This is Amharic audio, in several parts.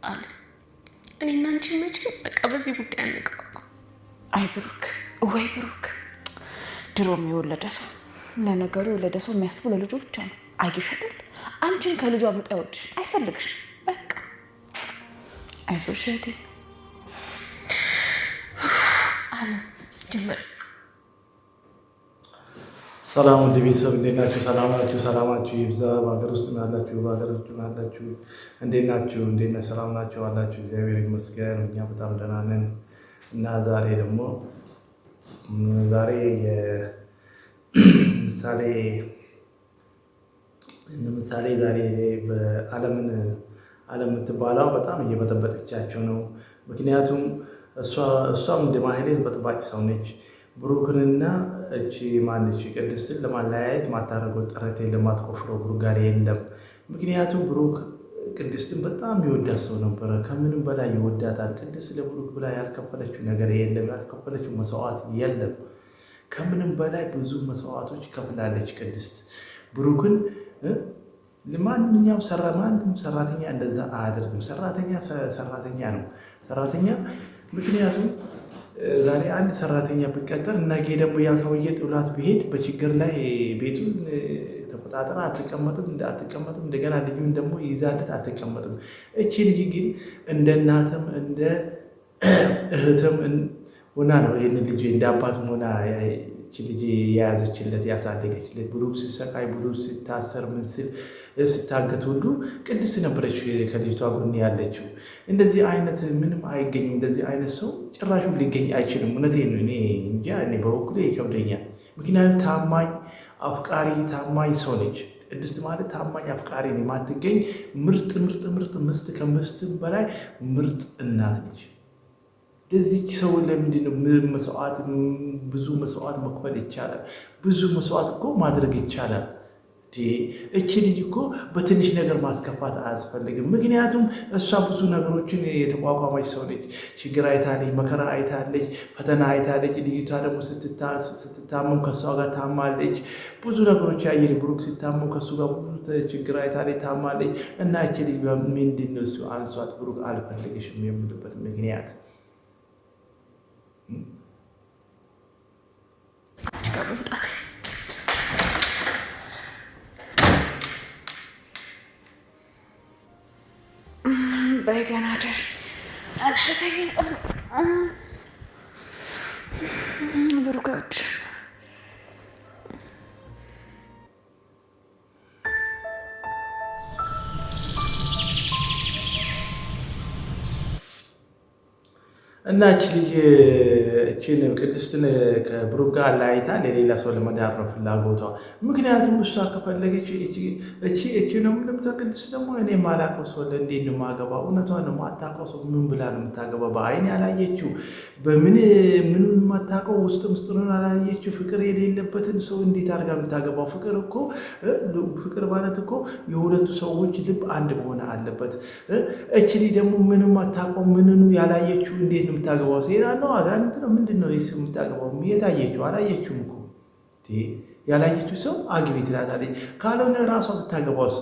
አለ እኔና አንቺ መቼም በቃ በዚህ ጉዳይ አንግባባም። አይ ብሩክ፣ ወይ ብሩክ፣ ድሮም የወለደ ሰው፣ ለነገሩ የወለደ ሰው የሚያስበው ለልጁ ብቻ ነው። አየሽ አይደል? አንቺን ከልጇ አብልጦ አይወድሽ፣ አይፈልግሽ። በቃ አይዞሽ እህቴ። አለ ጀመር። ሰላም ውድ ቤተሰብ፣ እንዴት ናችሁ? ሰላም ናችሁ? ሰላማችሁ ይብዛ። በሀገር ውስጥ ያላችሁ፣ በሀገር ውጭ ያላችሁ እንዴት ናችሁ? እንዴት ነው? ሰላም ናችሁ አላችሁ? እግዚአብሔር ይመስገን እኛ በጣም ደህና ነን። እና ዛሬ ደግሞ ዛሬ ምሳሌ ምሳሌ ዛሬ በዓለምን ዓለም የምትባለው በጣም እየበጠበጠቻቸው ነው። ምክንያቱም እሷም እንደ ማህሌት በጥባጭ ሰው ነች። ብሩክንና እቺ ማነች ቅድስትን ለማለያየት ማታደርገው ጥረት የለም፣ ማትቆፍረው ጉድጓድ የለም። ምክንያቱም ብሩክ ቅድስትን በጣም ይወዳት ሰው ነበረ፣ ከምንም በላይ ይወዳታል። ቅድስት ለብሩክ ብላ ያልከፈለችው ነገር የለም፣ ያልከፈለችው መስዋዕት የለም። ከምንም በላይ ብዙ መስዋዕቶች ከፍላለች ቅድስት ብሩክን። ማንኛውም ማንም ሰራተኛ እንደዛ አያደርግም። ሰራተኛ ሰራተኛ ነው፣ ሰራተኛ ምክንያቱም ዛሬ አንድ ሰራተኛ ቢቀጠር ነገ ደግሞ ያ ሰውዬ ጥሏት ቢሄድ በችግር ላይ ቤቱን ተቆጣጥራ አትቀመጥም አትቀመጥም። እንደገና ልዩን ደግሞ ይዛለት አትቀመጥም። እቺ ልጅ ግን እንደ እናትም እንደ እህትም ሆና ነው ይህን ልጅ እንደ አባትም ሆና እቺ ልጅ የያዘችለት ያሳደገችለት። ብሩክ ሲሰቃይ፣ ብሩክ ሲታሰር፣ ምን ሲል ስታገት ሁሉ ቅድስት ነበረች ከልጅቷ ጎን ያለችው። እንደዚህ አይነት ምንም አይገኝም። እንደዚህ አይነት ሰው ጭራሹ ሊገኝ አይችልም። እውነቴን ነው። እኔ እንጃ፣ እኔ በበኩሌ ይከብደኛል። ምክንያቱም ታማኝ አፍቃሪ፣ ታማኝ ሰው ነች ቅድስት ማለት። ታማኝ አፍቃሪ የማትገኝ ምርጥ ምርጥ ምርጥ ምስት፣ ከምስትም በላይ ምርጥ እናት ነች። ለዚች ሰው ለምንድን ነው መስዋዕት? ብዙ መስዋዕት መክፈል ይቻላል። ብዙ መስዋዕት እኮ ማድረግ ይቻላል። እቺ ልጅ እኮ በትንሽ ነገር ማስከፋት አያስፈልግም። ምክንያቱም እሷ ብዙ ነገሮችን የተቋቋመች ሰው ነች። ችግር አይታለች፣ መከራ አይታለች፣ ፈተና አይታለች። ልጅቷ ደግሞ ስትታመም ከእሷ ጋር ታማለች። ብዙ ነገሮች ያየን፣ ብሩክ ሲታመም ከእሱ ጋር ብዙ ችግር አይታለች፣ ታማለች። እና እቺ ልጅ ምንድን ነው እሱ አንሷት ብሩክ አልፈልግሽም የምልበት ምክንያት? አንቺ ጋር መምጣት በይ ደህና እደር። ብሩክ እና እቺ ልጅ እቺን ቅድስትን ከብሩክ ጋር አለያይታ ለሌላ ሰው ለመዳር ነው ፍላጎቷ። ምክንያቱም እሷ ከፈለገች እቺ እቺ ነው ምንም። ቅድስት ደግሞ እኔ የማላውቀው ሰው እንዴት ነው የማገባው? እውነቷ ነው። የማታውቀው ሰው ምን ብላ ነው የምታገባው? በአይን ያላየችው፣ በምን ምኑን የማታውቀው፣ ውስጥ ምስጢሩን አላየችው፣ ፍቅር የሌለበትን ሰው እንዴት አድርጋ የምታገባው? ፍቅር እኮ፣ ፍቅር ማለት እኮ የሁለቱ ሰዎች ልብ አንድ መሆን አለበት። እቺ ልጅ ደግሞ ምንም አታውቀው፣ ምንኑ ያላየችው እንዴት ነው የምታገባው? ሴጣን ነው፣ አጋንንት ነው፣ ምንድን ነው የምታገባው? የት አየችው? አላየችውም እኮ። ያላየችው ሰው አግቢ ትላታለች። ካልሆነ ራሷ ብታገባውስ?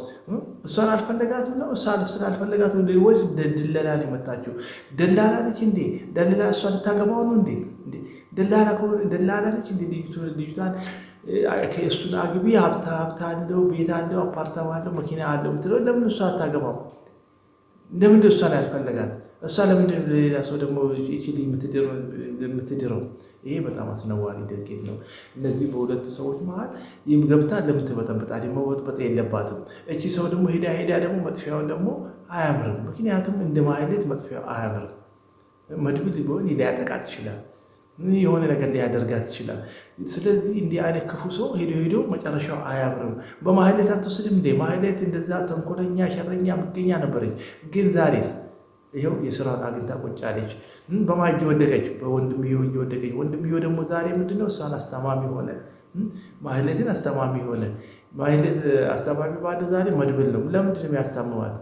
እሷን አልፈለጋትም ነው? እሷ ስላልፈለጋት ወይስ ድለላ ነው የመጣችው? ደላላ ነች እንዴ? ደላላ እሷ ልታገባው ነው እንዴ? ደላላ ነች እንዴ? ልጅቷን እሱን አግቢ፣ ሀብት አለው፣ ቤት አለው፣ አፓርታማ አለው፣ መኪና አለው የምትለው ለምን እሷ አታገባም? ለምን እሷን ያልፈለጋት? እሷ ለምንድን ለሌላ ሰው ደግሞ የምትድረው? ይሄ በጣም አስነዋሪ ድርጊት ነው። እነዚህ በሁለቱ ሰዎች መሀል ገብታ ለምን ትበጠብጣለች? መበጥበጥ የለባትም። እቺ ሰው ደግሞ ሄዳ ሄዳ ደግሞ መጥፊያውን ደግሞ አያምርም። ምክንያቱም እንደ ማህሌት መጥፊያው አያምርም። መድብል ቢሆን ሊያጠቃት ይችላል፣ የሆነ ነገር ሊያደርጋት ይችላል። ስለዚህ እንዲህ አይነት ክፉ ሰው ሄዶ ሄዶ መጨረሻው አያምርም። በማህሌት አትወስድም እንዴ? ማህሌት እንደዛ ተንኮለኛ፣ ሸረኛ፣ ምቀኛ ነበረች። ግን ዛሬስ ይኸው የስራን አግኝታ ቁጭ አለች። በማጅ ወደቀች፣ በወንድምየው ወደቀች። ወንድምየው ደግሞ ዛሬ ምንድነው እሷን አስተማሚ ሆነ፣ ማህሌትን አስተማሚ ሆነ። ማህሌት አስተማሚ ባለው ዛሬ መድብል ነው። ለምንድን ነው የሚያስታምማት?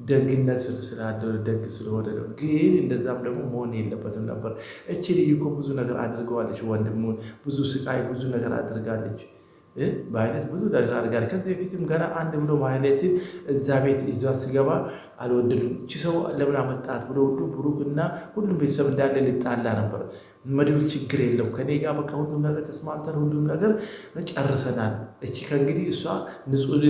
ደግነት ስላለው፣ ደግ ስለሆነ ነው። ግን እንደዛም ደግሞ መሆን የለበትም ነበር። እቺ ልጅ እኮ ብዙ ነገር አድርገዋለች። ወንድሙን ብዙ ስቃይ፣ ብዙ ነገር አድርጋለች። ማህሌት ብዙ ነገር አድርጋለች። ከዚህ በፊትም ገና አንድ ብሎ ማህሌትን እዛ ቤት ይዟ ስገባ አልወደዱም። እቺ ሰው ለምን አመጣት ብሎ ሁሉ ብሩክና ሁሉም ቤተሰብ እንዳለ ልጣላ ነበር። መድብል ችግር የለው ከኔ ጋር በቃ ሁሉም ነገር ተስማምተን ሁሉም ነገር ጨርሰናል። እቺ ከእንግዲህ እሷ ንጹህ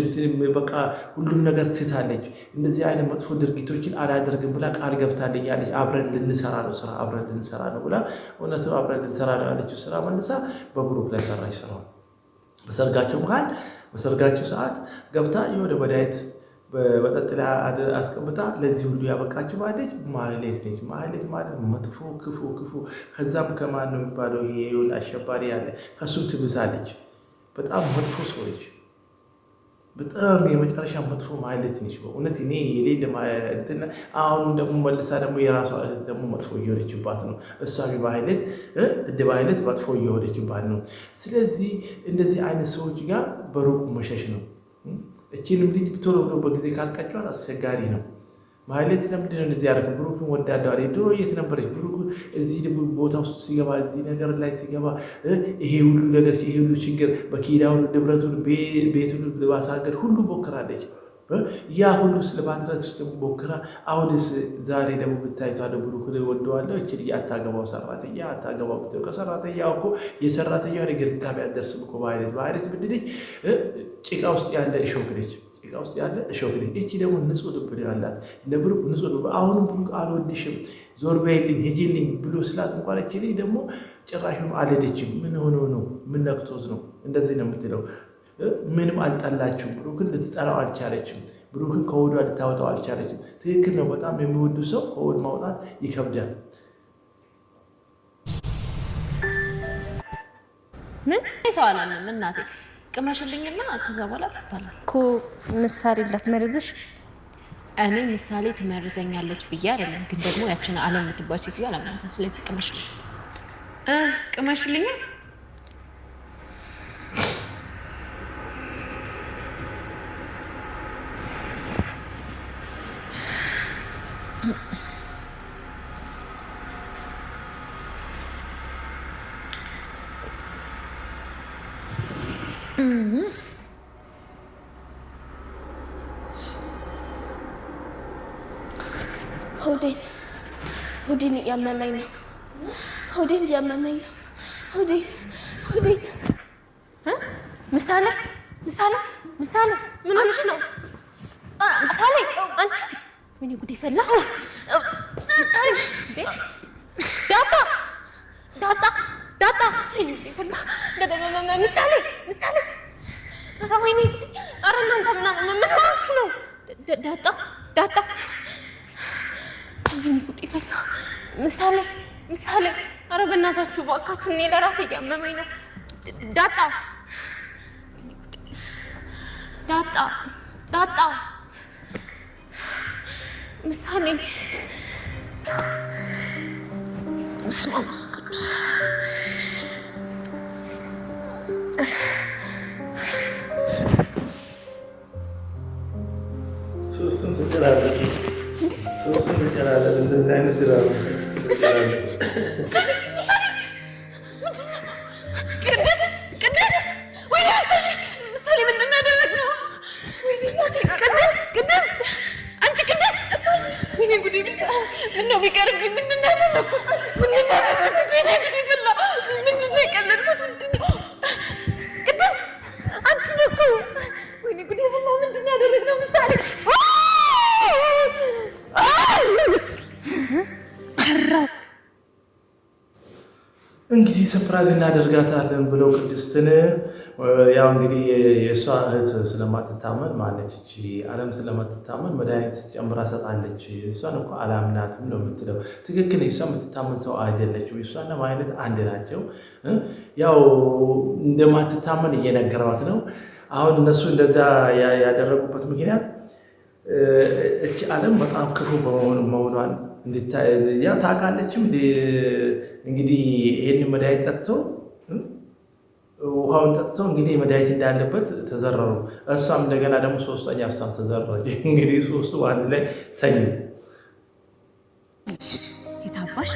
በቃ ሁሉም ነገር ትታለች። እንደዚህ አይነት መጥፎ ድርጊቶችን አላደርግም ብላ ቃል ገብታልኛለች። አብረን ልንሰራ ነው ስራ አብረን ልንሰራ ነው ብላ እውነትም አብረን ልንሰራ ነው ያለችው ስራ መልሳ በብሩክ ላይ ሰራች ስራው በሰርጋቸው መሃል በሰርጋቸው ሰዓት ገብታ የሆነ መድኃኒት በመጠጥ ላይ አስቀምጣ ለዚህ ሁሉ ያበቃችው ማለች ማህሌት ነች። ማህሌት ማለት መጥፎ ክፉ ክፉ ከዛም ከማን ነው የሚባለው ይሄ የሆነ አሸባሪ ያለ ከሱም ትብሳለች። በጣም መጥፎ ሰው ነች። በጣም የመጨረሻ መጥፎ ማህሌት ነች። በእውነት እኔ የሌለ እንትን አሁን ደግሞ መልሳ ደግሞ የራሷ እህት ደግሞ መጥፎ እየሆነችባት ነው። እሷ ማህሌት እንደ ማህሌት መጥፎ እየሆነችባት ነው። ስለዚህ እንደዚህ አይነት ሰዎች ጋር በሩቁ መሸሽ ነው። እቺንም ልጅ ቶሎ ብሎ በጊዜ ካልቀጯት አስቸጋሪ ነው። ማህሌት ለምንድን ነው እንደዚህ ያደረገው? ብሩክን ወዳለሁ አለ። ድሮ የት ነበረች? ብሩክ እዚህ ቦታ ውስጥ ሲገባ እዚህ ነገር ላይ ሲገባ ይሄ ሁሉ ነገር ይሄ ሁሉ ችግር በኪዳኑ ንብረቱን ቤቱን ለማሳገድ ሁሉ ሞክራለች። ያ ሁሉ ስለማድረግ ስትሞክራ አሁንስ ዛሬ ደግሞ ብታይቷ ብሩክን ወደዋለሁ እቺ ልጅ አታገባው፣ ሰራተኛ አታገባው ብትለው ከሰራተኛ እኮ የሰራተኛውን እግር ልታቢ አትደርስም እኮ ማህሌት። ማህሌት ምንድን ነች? ጭቃ ውስጥ ያለ እሾክ ነች። ጭቃ ውስጥ ያለ እሾክ ነች። እቺ ደግሞ ንጹህ ልብ ነው ያላት ለብሩክ ንጹህ ልብ። አሁንም ብሩክ አልወድሽም፣ ዞር በይልኝ፣ ሂጂልኝ ብሎ ስላት እንኳን እቺ ልጅ ደግሞ ጭራሽም አልሄደችም። ምን ሆኖ ነው? ምን ነክቶት ነው? እንደዚህ ነው የምትለው። ምንም አልጠላችሁም። ብሩክን ልትጠላው አልቻለችም። ብሩክን ከሆዷ ልታወጣው አልቻለችም። ትክክል ነው። በጣም የሚወዱ ሰው ከሆድ ማውጣት ይከብዳል። ምን ሰው አላምንም እናቴ ቅመሽልኝና ከዛ በኋላ ትታለ እኮ ምሳሌ እንዳትመርዝሽ። እኔ ምሳሌ ትመርዘኛለች ብዬ አይደለም፣ ግን ደግሞ ያችን አለም የምትባል ሴትዮ አላምናትም። ስለዚህ ቅመሽልኝ እ ቅመሽልኛ። ሆዴን ሆዴን እያመመኝ ነው። ሆዴን እያመመኝ ነው። ሆዴን ሆዴን። ምሳሌ ምሳሌ ምሳሌ ምን ሆነሽ ነው? ምሳሌ አንቺ ወይኔ ጉዴ ፈላ። ምሳሌ ዳጣ ዳጣ ዳጣ ወይኔ ጉዴ ፈላ። ምሳሌ ምሳሌ ኧረ ወይኔ ኧረ እናንተ ምን ሆናችሁ ነው? ዳጣ ዳጣ ወይኔ ጉዴ ፈላ። ምሳሌ ምሳሌ ኧረ በእናታችሁ እባካችሁ እኔ ለራሴ እያመመኝ ነው። ዳጣ ዳጣ ዳጣ ምሳሌ በስመ አብ ሶስቱም ተጨላለፉ። ሶስቱም ተጨላለፉ። እንደዚህ አይነት ድራማ ምሳሌ ምሳሌ ቅድስት ቅድስት ወይኔ ምሳሌ ምሳሌ ምንድን ነው ያደረግነው? ቅድስት ቅድስት አንቺ ቅድስት ወይኔ ጉዴ ምነው ቢቀርብኝ ምንድን ነው ያደረግኩት? ምንድን ነው ያደረግኩት? ወይኔ ጉዴ ፈላ። ምንድን ነው የቀለድኩት? ምንድን ነው ቅድስት አንቺ ነው እኮ ወይኔ ጉዴ ፈላ። ምንድን ነው ያደረግነው? ምሳሌ እንግዲህ surprise እናደርጋታለን ብለው ቅድስትን ያው እንግዲህ የእሷ እህት ስለማትታመን ማለች እቺ ዓለም ስለማትታመን መድኃኒት ጨምራ ሰጣለች። እሷን እኮ አላምናትም ነው የምትለው። ትክክል፣ እሷ የምትታመን ሰው አይደለችም። እሷና ማህሌት አንድ ናቸው። ያው እንደማትታመን እየነገሯት ነው። አሁን እነሱ እንደዛ ያደረጉበት ምክንያት እቺ ዓለም በጣም ክፉ መሆኗን ያ ታውቃለችም። እንግዲህ ይህን መድኃኒት ጠጥቶ ውሃውን ጠጥቶ እንግዲህ መድኃኒት እንዳለበት ተዘረሩ። እሷም እንደገና ደግሞ ሶስተኛ እሷም ተዘረረች። እንግዲህ ሶስቱ አንድ ላይ ተኙ። የታባሽ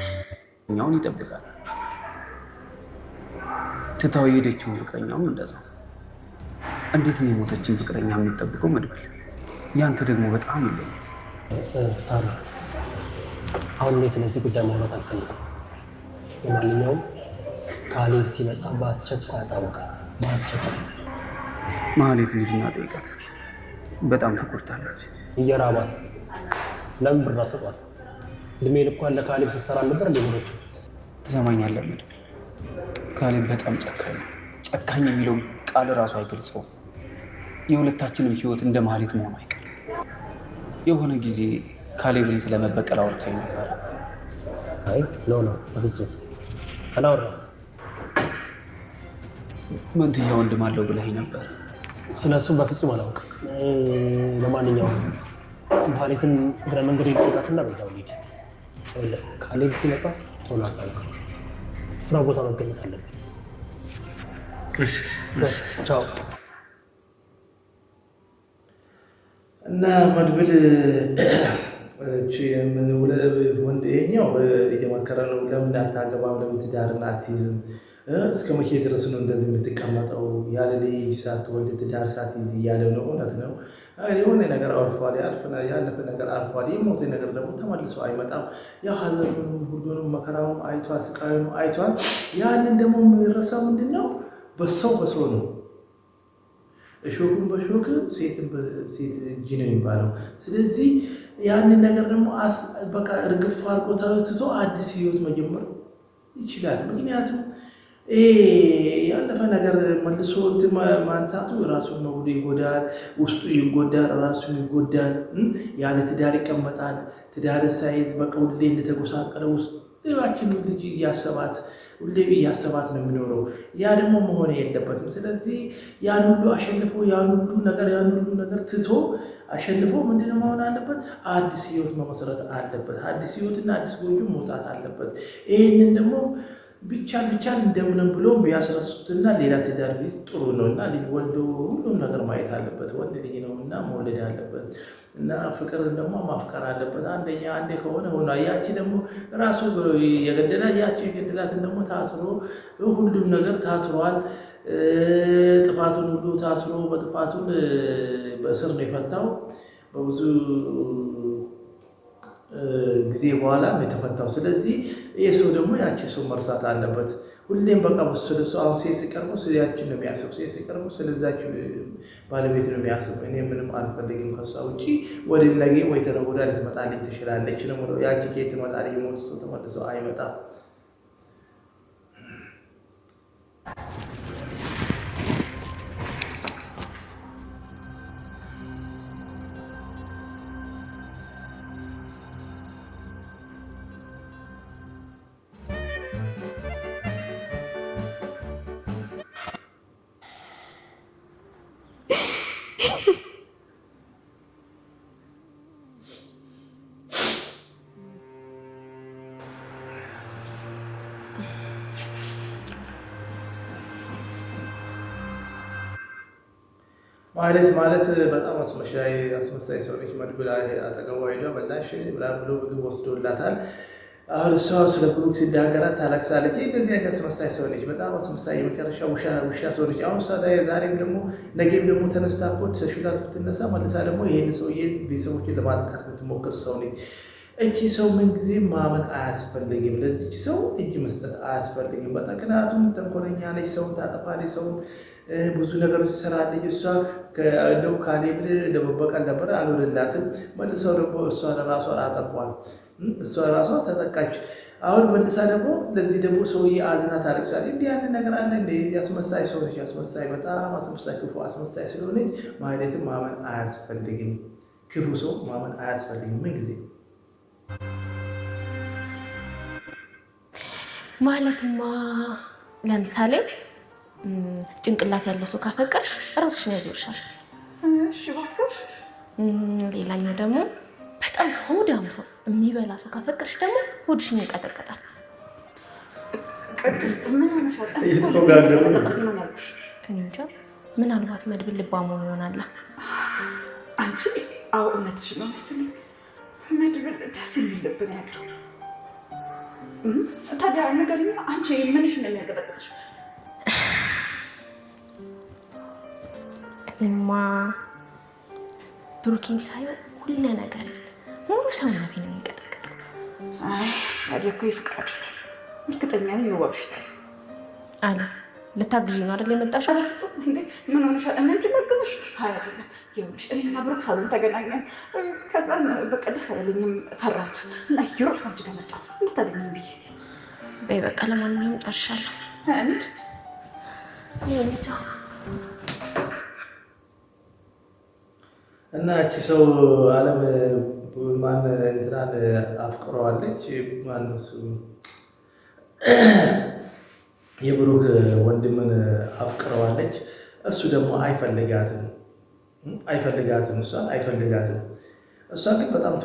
ኛውን ይጠብቃል። ትታው የሄደችውን ፍቅረኛውም እንደዛው። እንዴት ነው የሞተችን ፍቅረኛ የምትጠብቀው? መድብል፣ ያንተ ደግሞ በጣም ይለያል። ታሩ፣ አሁን እኔ ስለዚህ ጉዳይ ማውራት አልፈልግም። ለማንኛውም ካሌብ ሲመጣ በአስቸኳይ አሳውቃል። በአስቸኳይ። ማህሌት ልጅና ጠይቃት እስኪ፣ በጣም ተጎድታለች። እየራባት ለምን ብር አሰጧት? እድሜ ልኳን ለካሌብ ስትሰራ ነበር እንደ ኖረችው። ትሰማኛለህ መድብል፣ ካሌብ በጣም ጨካኝ ነው። ጨካኝ የሚለው ቃል እራሱ አይገልጸውም። የሁለታችንም ህይወት እንደ ማህሌት መሆኑ አይቀርም። የሆነ ጊዜ ካሌብን ስለመበቀል አውርታኝ ነበረ። አይ no no፣ በፍጹም አላወራም። መንትያ ወንድም አለው ብለኸኝ ነበር። ስለ እሱም በፍጹም አላውቅም። ለማንኛውም ማህሌትን እግረ መንገድ ልጠይቃትና በዛው ልሂድ። ይኸውልህ ካሌብ ሲመጣ ቶሎ አሳውቅ። ስራ ቦታ መገኘት አለብን። ቻው። እና መድብል ወንድ ይሄኛው እየመከረ ነው። ለምን አታገባም? ለምን ትዳርን አትይዝም? እስከ መቼ ድረስ ነው እንደዚህ የምትቀመጠው? ያለ ልጅ ሳትወልድ ትዳር ሳትይዝ እያለ ነው። እውነት ነው። የሆነ ነገር አልፏል። ያለፈ ነገር አልፏል። የሞተ ነገር ደግሞ ተመልሶ አይመጣም። ያው ሀዘኑንም ሁሉንም መከራውን አይቷል፣ ስቃዩንም አይቷል። ያንን ደግሞ የሚረሳው ምንድን ነው? በሰው በሰው ነው። እሾክን በሾክ ሴትን በሴት እጅ ነው የሚባለው። ስለዚህ ያንን ነገር ደግሞ በቃ እርግፍ አድርጎ ትቶ አዲስ ህይወት መጀመር ይችላል። ምክንያቱም ያለፈ ነገር መልሶ እንትን ማንሳቱ ራሱን ነው ይጎዳል፣ ውስጡ ይጎዳል፣ ራሱን ይጎዳል። ያለ ትዳር ይቀመጣል። ትዳር ሳይዝ በቃ ሁሌ እንደተጎሳቀለ ውስጥ ባችን ልጅ እያሰባት ሁሌ እያሰባት ነው የሚኖረው። ያ ደግሞ መሆን የለበትም። ስለዚህ ያን ሁሉ አሸንፎ ያን ሁሉ ነገር ያን ሁሉ ነገር ትቶ አሸንፎ ምንድን መሆን አለበት? አዲስ ህይወት መመሰረት አለበት። አዲስ ህይወትና አዲስ ጎጆ መውጣት አለበት። ይህንን ደግሞ ቢቻል ቢቻል እንደምንም ብሎ ቢያስረሱትና ሌላ ትዳር ቢይዝ ጥሩ ነው እና ልጅ ወልዶ ሁሉም ነገር ማየት አለበት። ወንድ ልጅ ነው እና መውለድ አለበት እና ፍቅርን ደግሞ ማፍቀር አለበት። አንደኛ አንዴ ከሆነ ሆኗ። ያቺ ደግሞ ራሱ የገደላት ያቺ የገደላትን ደግሞ ታስሮ ሁሉም ነገር ታስሯል። ጥፋቱን ሁሉ ታስሮ በጥፋቱን በእስር ነው የፈታው። በብዙ ጊዜ በኋላ ነው የተፈታው። ስለዚህ ይህ ሰው ደግሞ ያቺ ሰው መርሳት አለበት። ሁሌም በቃ ስለሱ አሁን ሴት ሲቀርቡ ያችን ነው የሚያስብ፣ ሴት ሲቀርቡ ስለዛች ባለቤት ነው የሚያስብ። እኔ ምንም አልፈልግም ከሷ ውጪ፣ ወደ ነገ ወይ ተነገ ወዲያ ልትመጣልኝ ትችላለች ነው። ያቺ ከየት ትመጣለች? የሞት ሰው ተመልሶ አይመጣም። ማለት ማለት በጣም አስመሳይ ሰው ነች። መድብል አጠገቧ ሄዷ በላሽ ብላ ብሎ ምግብ ወስዶላታል። አሁን እሷ ስለ ብሩክ ሲናገራት ታለቅሳለች። እንደዚህ አይነት አስመሳይ ሰው ነች። በጣም አስመሳይ የመጨረሻ ውሻ ሰው ነች። አሁን እሷ ዛሬም ደግሞ ነገም ደግሞ ተነስታ እኮ ተሽላት ብትነሳ መልሳ ደግሞ ይሄን ሰውዬ ቤተሰቦችን ለማጥቃት የምትሞክር ሰው ነች። እቺ ሰው ምንጊዜ ማመን አያስፈልግም። ለዚች ሰው እጅ መስጠት አያስፈልግም። ምክንያቱም ተንኮለኛ ነች። ሰውን ታጠፋለች። ሰውን ብዙ ነገሮች ትሰራለች። እሷ እንደው ካሌብ ለመበቀል ነበር አልሆነላትም። መልሰው ደግሞ እሷ ለራሷ አጠቋል። እሷ ራሷ ተጠቃች። አሁን መልሳ ደግሞ ለዚህ ደግሞ ሰውዬ አዝና ታለቅሳለች። እንዲህ ያንን ነገር አለ እንደ አስመሳይ ሰው ነች። አስመሳይ፣ በጣም አስመሳይ፣ ክፉ አስመሳይ ስለሆነች ማለትም ማመን አያስፈልግም። ክፉ ሰው ማመን አያስፈልግም ምን ጊዜ። ማለትማ ለምሳሌ ጭንቅላት ያለው ሰው ካፈቀርሽ ራስሽን ያዞርሻል። እሺ እባክሽ። ሌላኛው ደግሞ በጣም ሆዳም ሰው የሚበላ ሰው ካፈቀርሽ ደግሞ ሆድሽን ይንቀጠቀጣል። ቅድስት ምን ሆነሻል? እየተፎጋገሩ ነው። እኔ እንጃ፣ ምናልባት መድብል ልባም ሆኖ ይሆናል። አንቺ አዎ እውነትሽን ነው መሰለኝ። መድብል ደስ የሚል ልብ ነው ያለው። ታዲያ ንገሪኝ፣ አንቺ ምንሽን ነው የሚያንቀጠቅጥሽ? እማ ብሩኬን ሳየው ሁለ ነገር ሙሉ ሰውነቴ ነው የሚንቀጠቀጠው። አይ ታዲያ እኮ የፍቅር አይደለም፣ እርግጠኛ ነኝ የወባ በሽታ ነው። አለ ልታግዢ ነው አይደል የመጣሽው? እንዴ ምን ሆነሻል? እኔ እንጂ ላግዝሽ። አይ አይደለም፣ ይኸውልሽ እኔና ብሩክ ሳሎን ተገናኘን። ከዛን በቃ ደስ አላለኝም፣ ፈራሁት እና እየሮጥኩ አንቺ ጋር መጣሁ እንድታገኘኝ ብዬ። በይ በቃ ለማንኛውም ጨርሻለሁ። እንድ እና እቺ ሰው አለም ማን እንትናን አፍቅረዋለች። ማን እሱ የብሩክ ወንድምን አፍቅረዋለች። እሱ ደግሞ አይፈልጋትም አይፈልጋትም፣ እሷን አይፈልጋትም። እሷ ግን በጣም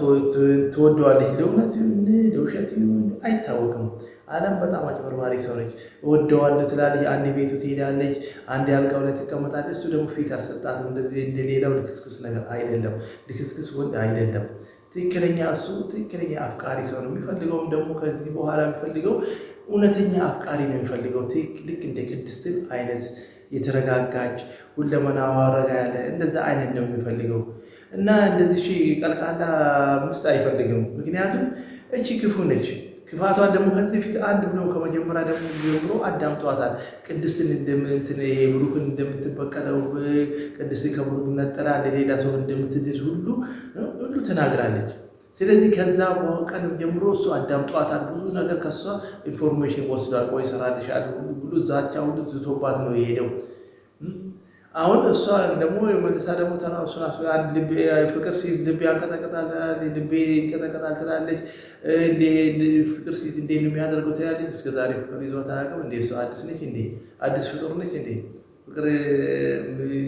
ትወደዋለች። ለእውነት ይሁን ለውሸት ይሁን አይታወቅም። አለም በጣም አጭበርባሪ ሰው ነች። እወደዋለሁ ትላለች፣ አንድ ቤቱ ትሄዳለች፣ አንድ አልጋው ላይ ትቀመጣለች። እሱ ደግሞ ፊት አልሰጣትም። እንደዚህ እንደሌላው ልክስክስ ነገር አይደለም፣ ልክስክስ ወንድ አይደለም። ትክክለኛ እሱ ትክክለኛ አፍቃሪ ሰው ነው። የሚፈልገውም ደግሞ ከዚህ በኋላ የሚፈልገው እውነተኛ አፍቃሪ ነው የሚፈልገው። ልክ እንደ ቅድስትን አይነት የተረጋጋች ሁለመናዋ ረጋ ያለ እንደዛ አይነት ነው የሚፈልገው እና እንደዚህ ቀልቃላ ምስት አይፈልግም። ምክንያቱም እቺ ክፉ ነች። ክፋቷን ደግሞ ከዚህ ፊት አንድ ብሎ ከመጀመሪያ ደግሞ ጀምሮ አዳምጧታል። ቅድስትን እንደምንትን ብሩክን እንደምትበቀለው ቅድስትን ከብሩክ ነጠላ ለሌላ ሰው እንደምትድር ሁሉ ሁሉ ተናግራለች። ስለዚህ ከዛ ቀን ጀምሮ እሱ አዳምጧታል። ብዙ ነገር ከሷ information ወስዷል። ቆይ እሰራልሻለሁ ሁሉ ብሎ ዛቻ ሁሉ ዝቶባት ነው የሄደው። አሁን እሷ ደግሞ መልሳ ደግሞ ተራ እሱን አንድ ልቤ ፍቅር ሲይዝ ልቤ ያንቀጠቀጣል፣ ልቤ ይንቀጠቀጣል ትላለች። እንዴ ፍቅር ሲይዝ እንዴ ነው የሚያደርገው ትላለች። እስከ ዛሬ ፍቅር ይዟት አያውቅም። እንዴ እሷ አዲስ ነች እንዴ? አዲስ ፍጡር ነች እንዴ? ፍቅር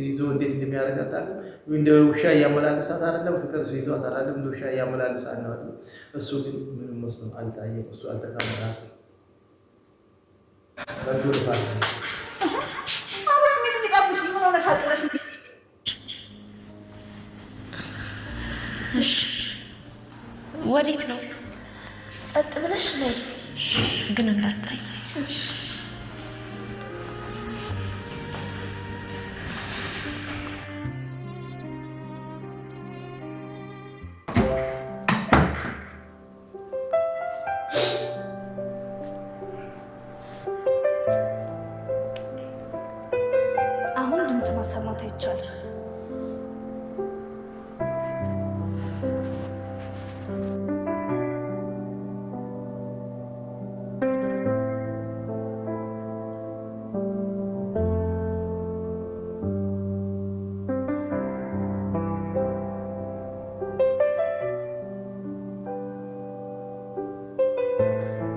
ይዞ እንዴት እንደሚያደርግ አታውቅም። እንደ ውሻ እያመላልሳት አይደለም፣ ፍቅር ሲይዟት አይደለም፣ እንደ ውሻ እያመላልሳት ነው። እሱ ግን ምንም መስሎ አልታየም። እሱ አልተቀበላትም። ከንቱ ልፋት እሺ ወዴት ነው? ጸጥ ብለሽ ነይ፣ ግን እንዳታይ። አሁን ድምፅ ማሰማት አይቻልም።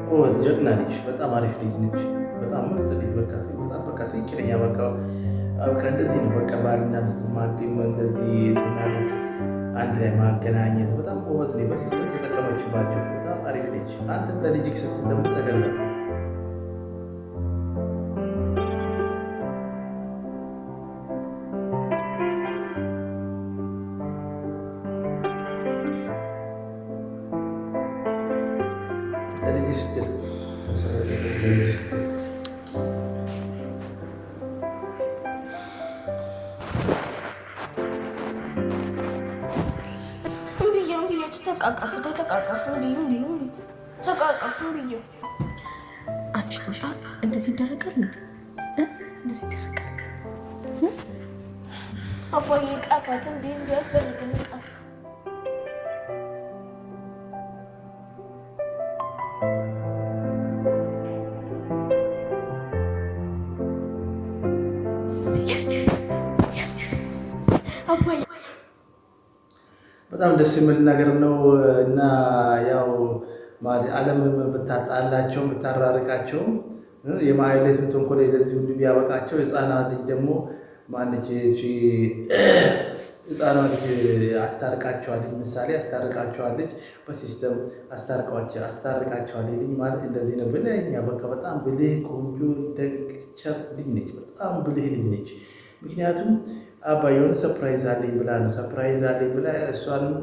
ጎበዝ ጀግና ልጅ፣ በጣም አሪፍ ልጅ ነች። በጣም ምርጥ ልጅ። በቃ በጣም በቃ ትክክለኛ በቃ በቃ እንደዚህ ነው። በቃ ባልና ሚስት እንደዚህ እንትን ማለት አንድ ላይ ማገናኘት በጣም ጎበዝ ነች። በ system ተጠቀመችባቸው። በጣም አሪፍ ነች። አንተም ለልጅክ ስትል ደግሞ ተገዛ። ለልጅ ስትል ለልጅ ስትል እምብዬ እምብዬ፣ ተቃቀፉ ተቃቀፉ፣ እምብዬ እምብዬ እምብዬ፣ ተቃቀፉ እምብዬ። አንቺ ጦጣ እንደዚህ ይደረጋል እንዴ? እንደዚህ ይደረጋል? አባዬ ቃፋት፣ እምቢ እምቢ፣ አልፈልግም ቃፍ። አባዬ በጣም ደስ የሚል ነገር ነው እና ያው ማለት ዓለምም ብታጣላቸውም ብታራርቃቸውም የማህሌትም ተንኮል ለዚህ ሁሉ ቢያበቃቸው ህፃናት ልጅ ደግሞ ማነች ይህቺ ህፃኗ ልጅ አስታርቃቸዋለች። ምሳሌ አስታርቃቸዋለች፣ በ system አስታርቃቸዋለች። ልጅ ማለት እንደዚህ ነው። ብልህኛ በቃ በጣም ብልህ ቆንጆ ደግ ቸር ልጅ ነች። በጣም ብልህ ልጅ ነች። ምክንያቱም አባ የሆነ surprise አለኝ ብላ ነው surprise አለኝ ብላ እሷንም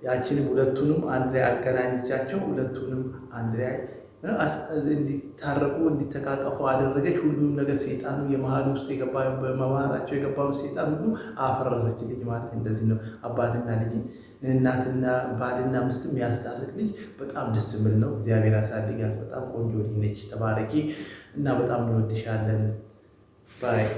ያችንም ሁለቱንም አንድ ላይ አገናኘቻቸው። ሁለቱንም አንድ ላይ እንዲታረቁ እንዲተቃቀፉ አደረገች። ሁሉም ነገር ሰይጣኑ የመሀል ውስጥ የገባ በመሀላቸው የገባውን ሰይጣን ሁሉ አፈረሰች። ልጅ ማለት እንደዚህ ነው። አባትና ልጅ፣ እናትና ባልና ሚስት የሚያስታርቅ ልጅ በጣም ደስ የሚል ነው። እግዚአብሔር ያሳድጋት። በጣም ቆንጆ ልጅ ነች። ተባረኪ እና በጣም እንወድሻለን። Bye.